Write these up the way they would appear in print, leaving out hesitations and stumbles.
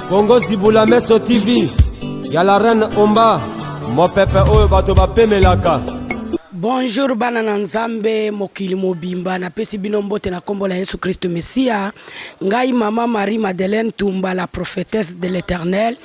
Congo Zibula Meso TV ya la reine Omba mopepe oyo bato bapemelaka. Bonjour bana na Nzambe mokili mobimba napesi bino mbote na kombo la Yesu Kristo Mesia ngai mama Marie Madeleine Tumba la prophétesse de l'Éternel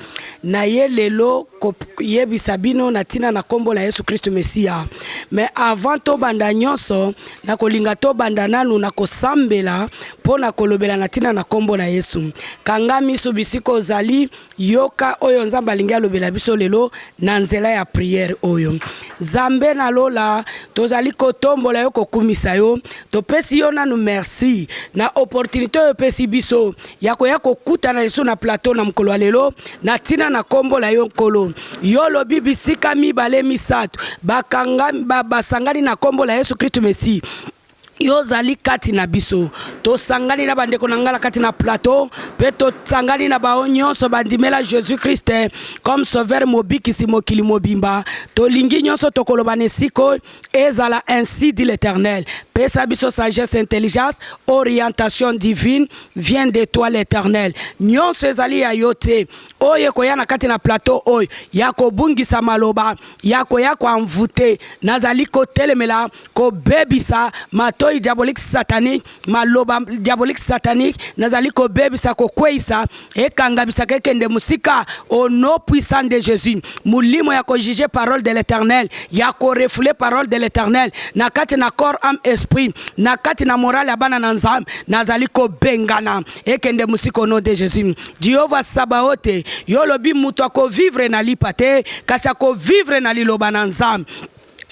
na ye lelo koyebisa bino na ntina na kombo la Yesu Kristo Mesia mais avant tobanda nyonso Nakolinga tobanda nanu na kosambela mpo na kolobela na ntina na nkombo na Yesu. Kanga miso bisika ozali, yoka oyo Nzambe alingi alobela biso lelo na nzela ya priere oyo. Nzambe na lola, tozali kotombola yo, kokumisa yo. Topesi yo nanu merci na opportunité oyo opesi biso ya koya kokutana lisusu na plateau na mokolo ya lelo na ntina na nkombo na yo Nkolo. Yo olobi bisika mibale misato bakanga basangani na nkombo na Yesu Kristo Mesi yo ozali kati na biso. Tosangani na bandeko na ngai na kati na plateau mpe tosangani na bao nyonso bandimela Jesus Christ comme sauveur mobikisi mokili mobimba. Tolingi nyonso tokoloba na esika oyo ezala ainsi dit l'Eternel. Pesa biso sagesse, intelligence, orientation divine vient de toi l'Eternel. Nyonso ezali ya yo te. Oyo ekoya na kati na plateau oyo ya kobungisa maloba, ya koya ko envoute, nazali kotelemela kobebisa matoyi diabolique satanique, maloba diabolique satanique, nazali kobebisa kokweyisa, ekangabisaka ekende mosika au nom puissant de Jésus. Molimo ya ko juger parole de l'Eternel, ya ko refouler parole de l'Eternel na kati na corps âme esprit, na kati na morale ya bana na Nzambe, nazali kobengana ekende mosika au nom de Jésus. Jehovah Sabaoth, yo olobi moto akovivre na lipa te, kasi akovivre na liloba na Nzambe.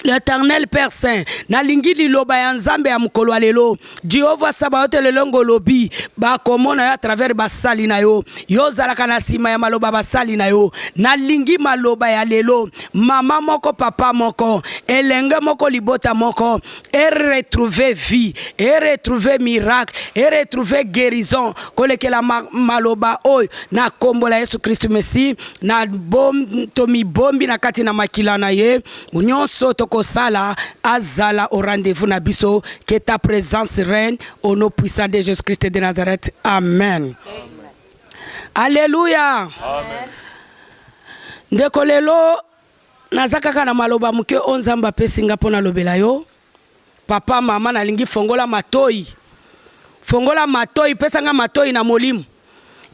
L'Eternel Père Saint, nalingi liloba ya Nzambe ya mokolo ya lelo. Jehovah Sabaoth lelo ngolobi bakomona yo à travers basali na yo. Yo ozalaka na nsima ya maloba basali na yo. Nalingi maloba ya lelo. Mama moko, papa moko, elenge moko, libota moko, e retrouver vie, e retrouver miracle, e retrouver guérison kolekela ma, maloba oyo na kombo la Yesu Kristu Messi na bom, tomibombi na kati na makila na ye nyonso tokosala azala au rendez-vous na biso que ta présence règne au nom puissant de Jésus Christ de Nazareth. Amen. Alléluia. Amen. Ndeko lelo Naza kaka na maloba moke oyo Nzambe apesi nga mpo nalobela yo. Papa, mama, nalingi fongola matoyi. Fongola matoyi, pesa nga matoyi na molimo.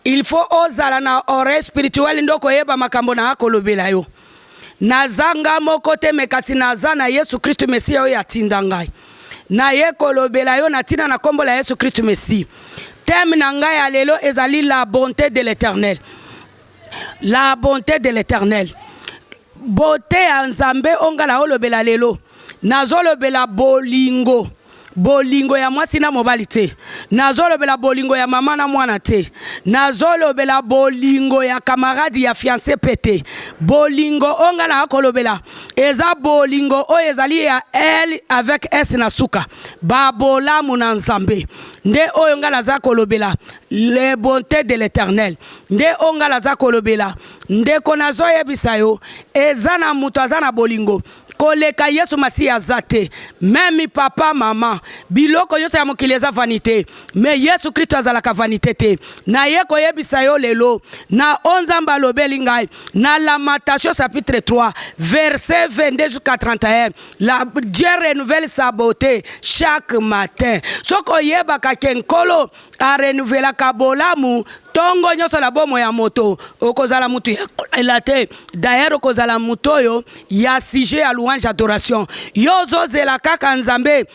Il faut ozala na oreille spirituelle nde okoyeba makambo na kolobela yo. Naza nga moko te me kasi naza na Yesu Kristu Mesiya oyo atinda ngai. Naye kolobela yo na ntina na kombo la Yesu Kristu Mesiya. Thème na ngai ya lelo ezali la bonte de l'Eternel. La bonte de l'Eternel. Beauté ya Nzambe oyo nga naolobela lelo, nazolobela bolingo, bolingo ya mwasi na mobali te, nazolobela bolingo ya mama na mwana te, nazolobela bolingo ya camarade ya fiance pe te. Bolingo oyo nga nakolobela eza bolingo oyo ezali ya L avec S na suka, ba bolamu na Nzambe nde oyo nga naza kolobela, le bonte de l'Eternel. Nde oyo nga naza kolobela ndeko, nazoyebisa yo eza na moto aza na bolingo koleka Yesu Masiya aza te. Meme papa mama, biloko nyonso ya mokili eza vanite, me Yesu Kristo azalaka vanite te. Naye koyebisa yo lelo na o Nzambe alobeli ngai na Lamentation chapitre 3 verset 22 jusqu'à 31, la Dieu renouvelle sa beauté chaque matin. Soki oyebaka ke Nkolo a renouvelaka bolamu tongo nyonso na bomoi ya moto, okozala moto ya kolela te. D'ailleurs okozala moto oyo ya sujet ya louange adoration. Yo ozozela kaka Nzambe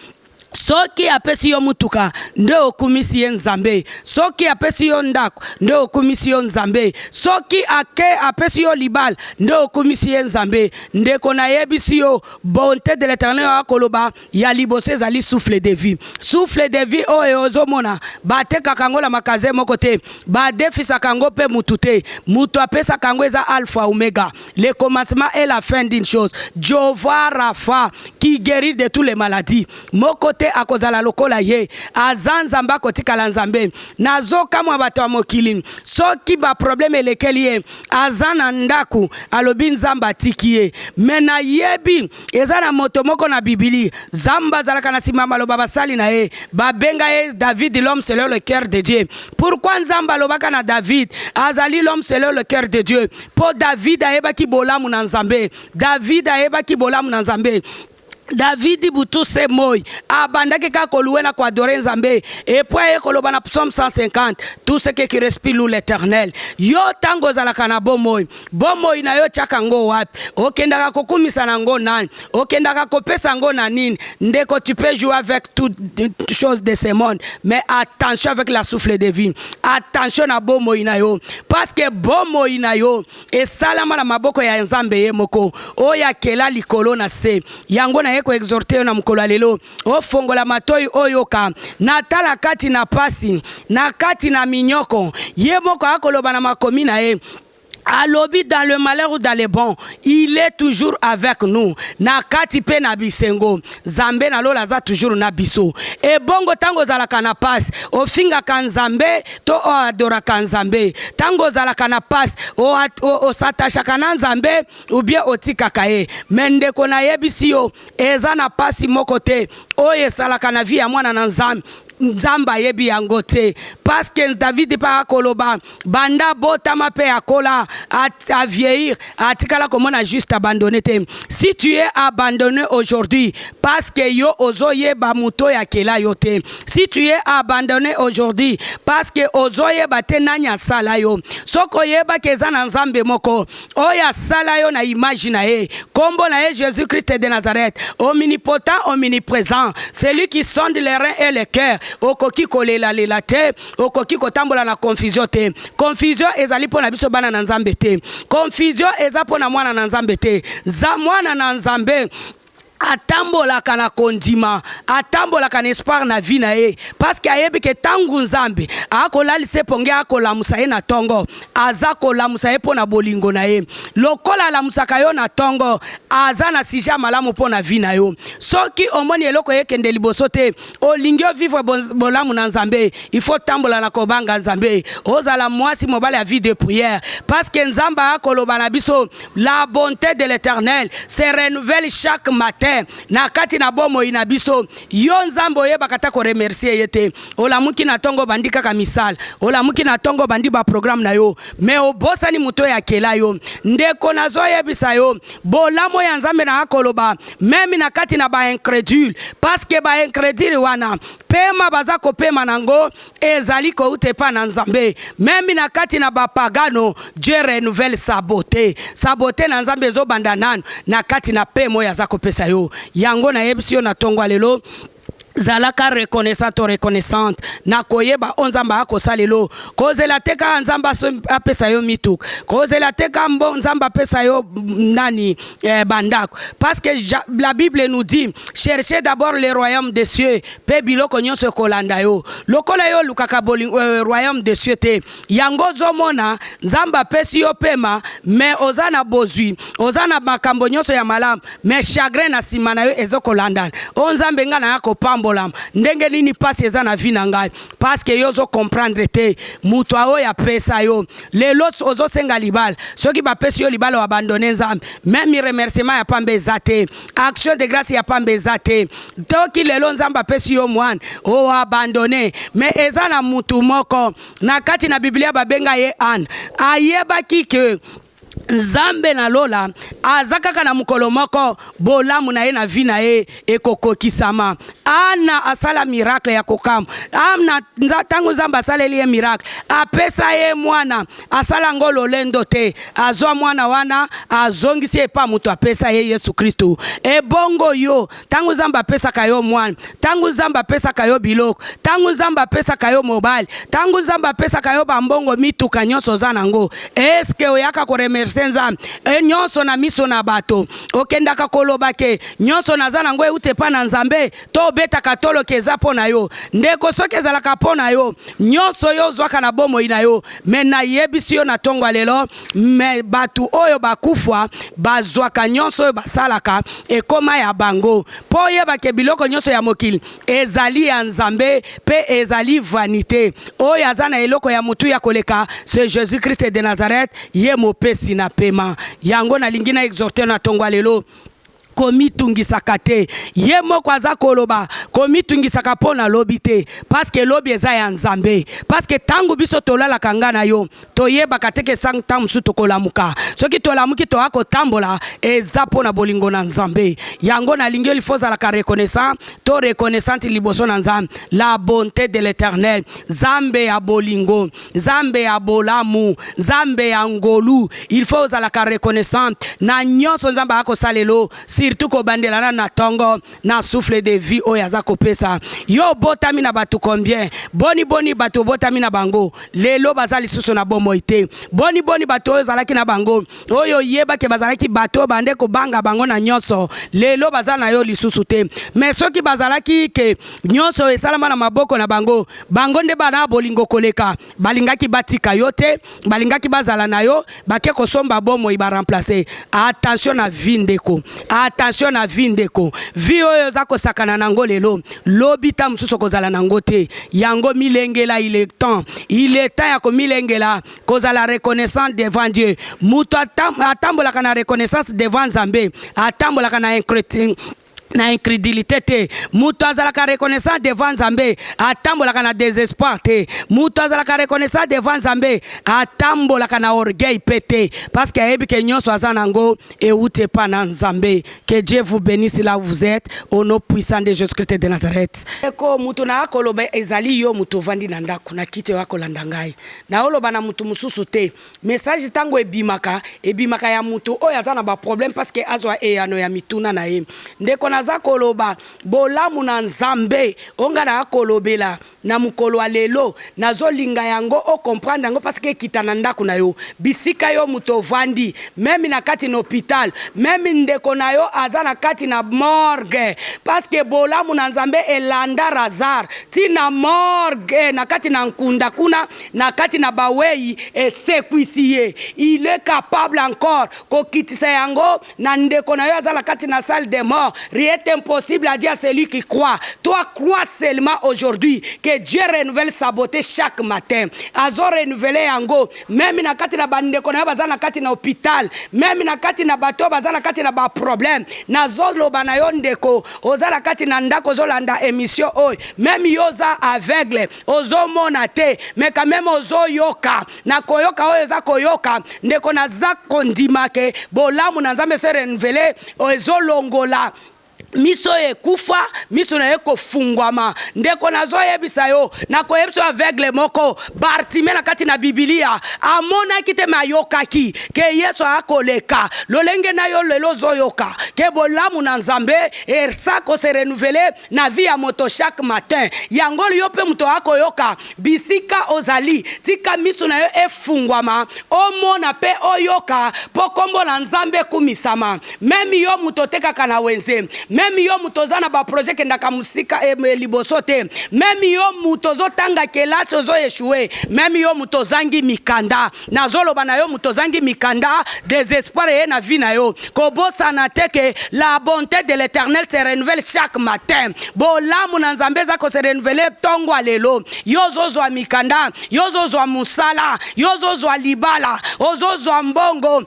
soki apesi yo motuka nde okumisi ye Nzambe, soki apesi yo ndako nde okumisi yo Nzambe, soki ake apesi yo libala nde okumisi ye Nzambe. Ndeko, nayebisi yo bonte de l'Eternel akoloba Ya liboso ezali souffle de vie. Souffle de vie oyo ozomona batekaka yango na magasin moko te, badefisaka yango mpe mutu te. Mutu apesaka yango eza Alpha Omega, le commencement et la fin d'une chose. Jehovah Rapha qui guérit de tous les maladies. Moko te akozala lokola ye. Aza Nzambe, akotikala Nzambe. Nazokamwa bato ya mokili, soki baproblème elekeli ye, aza na ndako, alobi Nzambe atiki ye. Me nayebi eza na moto moko na Bibili, Nzambe azalaka na nsima maloba basali na ye, babenga ye David, l'homme selon le cœur de Dieu. Pourquoi Nzambe alobaka na David azali l'homme selon le cœur de Dieu? Mpo David ayebaki bolamu na Nzambe. David ayebaki bolamu na Nzambe. Davidi butu se moi abandaki kaka kolouer na koadorer Nzambe. Et puis aye koloba na Psaume 150: "Tout ce qui respire loue l'Éternel." Yo, ntango ozalaka na bomoi, bomoi na yo tiaka ngo wapi? Okendaka kokumisa na ngo nani? Okendaka kopesa ngo na nini? Ndeko, tu peux jouer avec toutes choses de ce monde, mais attention avec la souffle de vie, attention na bomoi na yo, parce que bomoi na yo esalama na maboko ya Nzambe ye moko oyo akela likolo na se. Yango naye koexhorter yo na mokolo ya lelo, ofongola matoi, oyoka. Natala kati na pasi, na kati na minyoko, ye moko akoloba na makomi na ye, alobi: "Dans le malheur ou dans le bon, il est toujours avec nous." Na kati mpe na bisengo, Nzambe na lola aza toujours na biso. Ebongo ntango ozalaka na pasi, ofingaka Nzambe to oadoraka Nzambe? Ntango ozalaka na pasi, osatachaka na Nzambe ou bien otikaka ye? Me ndeko, nayebisi yo, eza na pasi moko te oyo esalaka na vie ya mwana na Nzambe, Nzambe ayebi yango te. Parce que David mpe akoloba, banda botama mpe akola, avieillir, atikala komona juste abandonné te. Si tu es abandonné aujourd'hui, parce que yo ozoyeba moto oyo akela yo te. Si tu es abandonné aujourd'hui, parce que ozoyeba te nani asala yo. Soki oyebaki eza na Nzambe moko oyo asala yo na image na ye, nkombo na ye Jésus Christ de Nazareth, omnipotent, omniprésent, celui qui sonde les reins et le cœur, okoki kolelalela te, okoki kotambola na confusion te. Confusion ezali mpo na biso bana na Nzambe te. Confusion eza mpo na mwana na Nzambe te. Za mwana na Nzambe atambolaka na kondima, atambolaka na espoir na vie na ye, parce que ayebi ke ntango Nzambe akolalisa eponge, akolamusa ye na ntongo, aza kolamusa ye mpo na bolingo na ye. Lokola alamusaka yo na ntongo, aza na sujet ya malamu mpo na vie na yo. Soki omoni eloko ekende liboso te, olingi ovivre bolamu na Nzambe, il faut tambola na kobanga Nzambe, ozala mwasi mobali ya vie de prière, parce que Nzambe akoloba na biso: "La bonté de l'Éternel se renouvelle chaque matin." Na kati na bomoi na biso, yo Nzambe oyebaka ta koremercier ye te. Olamuki na ntongo, obandi kaka misala, olamuki na ntongo, obandi baprogramme na yo, me obosani moto oyo akela yo. Ndeko, nazoyebisa yo, bolamu ya Nzambe na akoloba même na kati na baincrédule, parce que baincrédule wana, pema baza kopema nango ezali kouta epa na Nzambe. Même na kati na bapagano, Dieu renouvelle sa beauté. Sa beauté na Nzambe ezobanda nanu na kati na pema oyo aza kopesa yo. Yango nayebisi yo na ntongo ya lelo, zalaka reconnaissant to reconnaissante na koyeba oyo Nzambe akosala. Kozela te kaka Nzambe apesa yo mituka, kozela te kaka mbo Nzambe apesa yo nani bandako, parce que la Bible nous dit: "Cherchez d'abord le royaume des cieux, mpe biloko nyonso ekolanda yo." Lokola yo olukaka royaume des cieux te, yango ozomona Nzambe apesi yo pema, me oza na bozwi, oza na makambo nyonso ya malamu, me chagrin na nsima na yo ezokolandana. O Nzambe, ngai naya kopambolama ndenge nini? Mpasi eza na vie na ngai, parce que yo ozocomprendre te moto oyo apesa yo. Lelo ozosenga libala, soki bapesi yo libala, oabandonner Nzambe. Même remerciement ya pamba eza te, action de grâce ya pamba eza te. Toki lelo Nzambe apesi yo mwana, oabandonner. Me eza na mutu moko na kati na Biblia, babenga ye Anne. Ayebaki ke Nzambe na lola aza kaka na mokolo moko, bolamu na ye na vie na ye ekokokisama. Ana asala miracle ya kokamwa. Ana, ntango Nzambe asaleli ye miracle, apesa ye mwana, asala yango lolendo te. Azwa mwana wana, azongisi epa moto apesa ye, Yesu Kristu. Ebongo yo, ntango Nzambe apesaka yo mwana, ntango Nzambe apesaka yo biloko, ntango Nzambe apesaka yo mobali, ntango Nzambe apesaka yo bambongo, mituka nyonso oza nango, eske oyaka koremercier? koremercier Nzambe e nyonso na miso na bato. Okendaka koloba ke nyonso naza nango euti epa na Nzambe, to obetaka tolo ke eza mpo na yo. Ndeko, soki ezalaka mpo na yo nyonso yo ozwaka na bomoi na yo, mais nayebisi yo na ntongo ya lelo, mais bato oyo bakufa bazwaka nyonso oyo basalaka ekoma ya bango, mpo oyebake biloko nyonso ya mokili ezali ya Nzambe mpe ezali vanité. Oyo aza na eloko ya motu ya koleka, c'est Jésus Christ de Nazareth, ye mopesi na pema. Yango nalingi na exhorter na ntongo ya lelo: komitungisaka te. Ye moko aza koloba, komitungisaka mpo na lobi te, parce que lobi eza ya Nzambe. Parce que ntango biso tolalaka, nga na yo toyebaka te ke ntango mosusu tokolamuka. Soki tolamuki, toya kotambola, eza mpo na bolingo na Nzambe. Yango nalingi il faut ozalaka reconnaissant to reconnaissante liboso na Nzambe. La bonté de l'Éternel, Nzambe ya bolingo, Nzambe ya bolamu, Nzambe ya ngolu, il faut ozalaka reconnaissante na nyonso Nzambe akosalela, surtout kobandelana na ntongo na souffle de vie oyo aza kopesa yo. Obotami na bato combien? Boni boni bato obotami na bango lelo baza lisusu na bomoi te? Boni boni bato oyo ozalaki na bango, oyo oyebaki bazalaki bato oyo bande kobanga bango na nyonso, lelo baza na yo lisusu te? Mais soki bazalaki ke nyonso esalama na maboko na bango, bango nde bana bolingo koleka, balingaki batika yo te, balingaki bazala na yo, bake kosomba bomoi baremplacer. Attention na vie, ndeko, attention na vie, ndeko. Vie oyo oza kosakana nango lelo, lobi ta mosusu okozala nango te. Yango milengela, il est temps, il est temps ya komilengela, kozala reconnaissant devant Dieu. Moto atambolaka na reconnaissance devant Nzambe, atambolaka na incrédulité te. Moto azalaka reconnaissant devant Nzambe atambolaka na désespoir te. Moto azalaka reconnaissant devant Nzambe atambolaka na orgueil mpe te, parce que ayebi ke nyonso aza nango euti epa na Nzambe. Que Dieu vous bénisse là où vous êtes, au nom puissant de Jésus Christ de Nazareth. Eko moto na akoloba ezali yo moto ovandi na ndako na kiti oyo akolanda ngai. Naoloba na moto mosusu te. Message ntango ebimaka, ebimaka ya moto oyo aza na baproblème, parce que azwa eyano ya mituna na ye. Ndeko, naza koloba bolamu na Nzambe oyo nga na akolobela na mokolo ya lelo. Nazolinga yango ocomprendre yango, parce que ekita na ndako na yo, bisika yo moto ovandi, même na kati na hôpital, même ndeko na yo aza na kati na morgue, parce que bolamu na Nzambe elanda Lazare ntina morgue, na kati na nkunda kuna, na kati na bawei, esekwisi ye. Il est capable encore kokitisa yango na ndeko na yo aza na kati na salle de mort. Rien est impossible à dire à celui qui croit. Toi, crois seulement aujourd'hui que Dieu renouvelle sa beauté chaque matin. Azo renouveler yango même na kati na bandeko na yo baza na kati na hôpital, même na kati na bato oyo baza na kati na baproblème. Nazoloba na yo, ndeko, oza na kati na ndako, ozolanda émission oyo, même yo oza aveugle, ozomona te, mais quand même ozoyoka. Na koyoka oyo eza koyoka, ndeko, naza kondima ke bolamu na Nzambe se renouveler, ezolongola miso oyo ekufa, miso na ye kofungwama. Ndeko, nazoyebisa yo, nakoyebisa yo, aveugle moko Bartime na kati na Bibilia amonaki te, mais ayokaki ke Yesu akoleka. Lolenge na yo lelo ozoyoka ke bolamu na Nzambe esa kose renouveler na vie ya moto chaque matin. Yango yo mpe moto akoyoka, bisika ozali, tika miso na yo efungwama, omona mpe oyoka, mpo nkombo na Nzambe ekumisama. Même yo moto otekaka na wenze, même yo moto oza na baprojet kendaka mosika liboso te, même yo moto ozotanga kelasi, ozoéchouer, même yo moto ozangi mikanda, nazoloba na yo moto ozangi mikanda, désespoir eye na vie na yo, kobosana te ke la bonté de l'Éternel se renouvelle chaque matin. Bolamu na Nzambe eza kose renouveler ntongo ya lelo. Yo ozozwa mikanda, yo ozozwa mosala, yo ozozwa libala, ozozwa mbongo,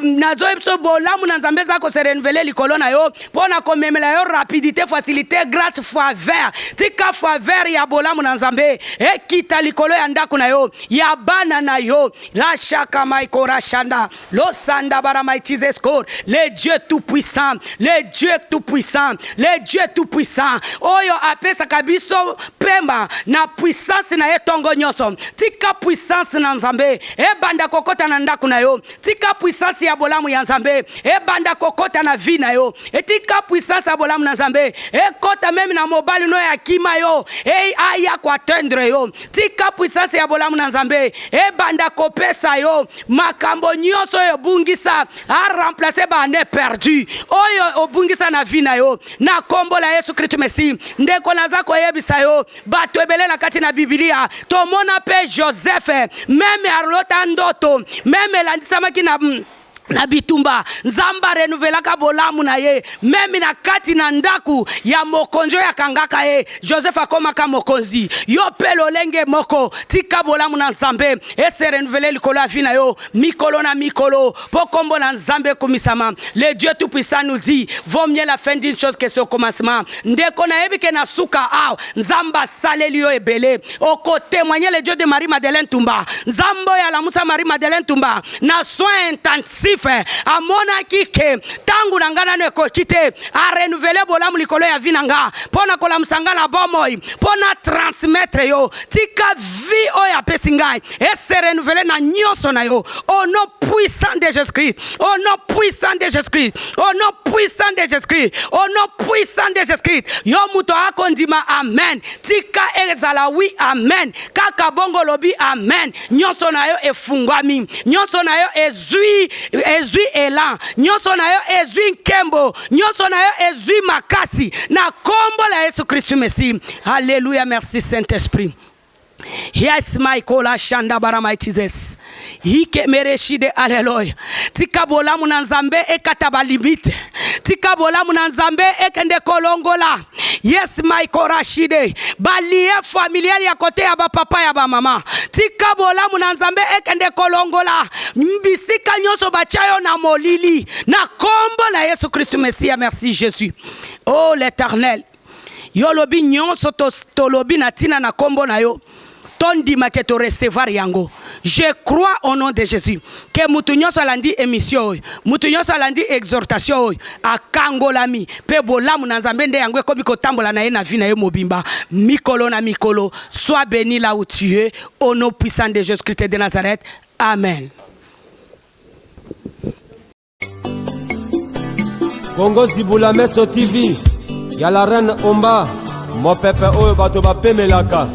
nazoyebi biso bolamu na Nzambe eza kose renouveler likolo na yo mpo na komemela yo rapidité, facilité, grâce, faveur. Tika faveur ya bolamu na Nzambe ekita likolo ya ndako na yo, ya bana na yo. La maikorashanda losanda baramaitizescore. Le Dieu tout puissant, le Dieu tout puissant, le Dieu tout puissant oyo apesaka biso pemba na puissance na ye ntongo nyonso, tika puissance na Nzambe ebanda kokɔta na ndako na yo. Tika puissance ya bolamu ya Nzambe ebanda kokɔta na vie na yo. Etika puissance. puissance ya bolamu na Nzambe ekota meme na mobali no ya kima yo e aya koatteindre yo. Tika puissance ya bolamu na Nzambe ebanda kopesa yo makambo nyonso oyo obungisa, a remplacer ba année perdue oyo obungisa na vie na yo, na kombo la Yesu Kristo Messi. Ndeko, naza koyebisa yo, bato ebele na kati na Bibilia tomona mpe Joseph, meme alota ndoto, meme elandisamaki na bitumba, Nzambe arenouvelaka bolamu na ye meme na kati na ndako ya mokonzi oyo akangaka ye. Joseph akomaka mokonzi. Yo mpe lolenge moko, tika bolamu na Nzambe ese renouveler likolo ya vie na yo mikolo na mikolo, mpo kombo na Nzambe ekumisama. Le Dieu tout puissant nous dit: vaut mieux la fin d'une chose que son commencement. Ndeko, nayebi ke na suka awa Nzambe asaleli yo ebele, okotémoigne le Dieu de Marie Madeleine Tumba. Nzambe oyo alamusa Marie Madeleine Tumba na soin intensif, amonaki ke ntango na ngai nano ekoki te, arenouveler bolamu likolo ya vie na nga mpo na kolamusa nga na bomoi mpo na transmettre yo. Tika vie oyo apesi ngai ese renouveler na nyonso na yo, au nom puissant de Jésus Christ, au nom puissant de Jésus Christ, au nom puissant de Jésus Christ, au nom puissant de Jésus Christ. Yo moto akondima amen, tika ezala oui, amen. Kaka bongo olobi amen, nyonso na yo efungwami, nyonso na yo ezwi élan, nyonso na yo ezwi nkembo, nyonso na yo ezwi makasi na kombo la Yesu Kristu Messi. Alléluia, merci Saint Esprit. Yes, Michael Shanda bara Jesus. Hike mereshide, alleluia. Tika bolamu na Nzambe ekata balimite. Tika bolamu na Nzambe ekende kolongola. Yes, Michael Rashide. Balien familial ya côté ya bapapa, ya bamama. Tika bolamu na Nzambe ekende kolongola. Bisika nyonso batia yo na molili. Na kombo na Yesu Christ Messia, merci Jésus. Oh l'Éternel. Yo lobi nyonso tolobi na ntina na kombo na yo, tondima ke torecevoir yango. Je crois au nom de Jésus ke mutu nyonso alandi émission oyo, mutu nyonso alandi exhortation oyo, akangolami mpe bolamu na Nzambe nde yango ekomi kotambola na ye na vie na ye mobimba, mikolo na mikolo. Sois béni là où tu es, au nom puissant de Jésus Christ de Nazareth, amen. Kongo Zibula Meso TV ya la reine Omba, mopepe oyo bato bapemelaka.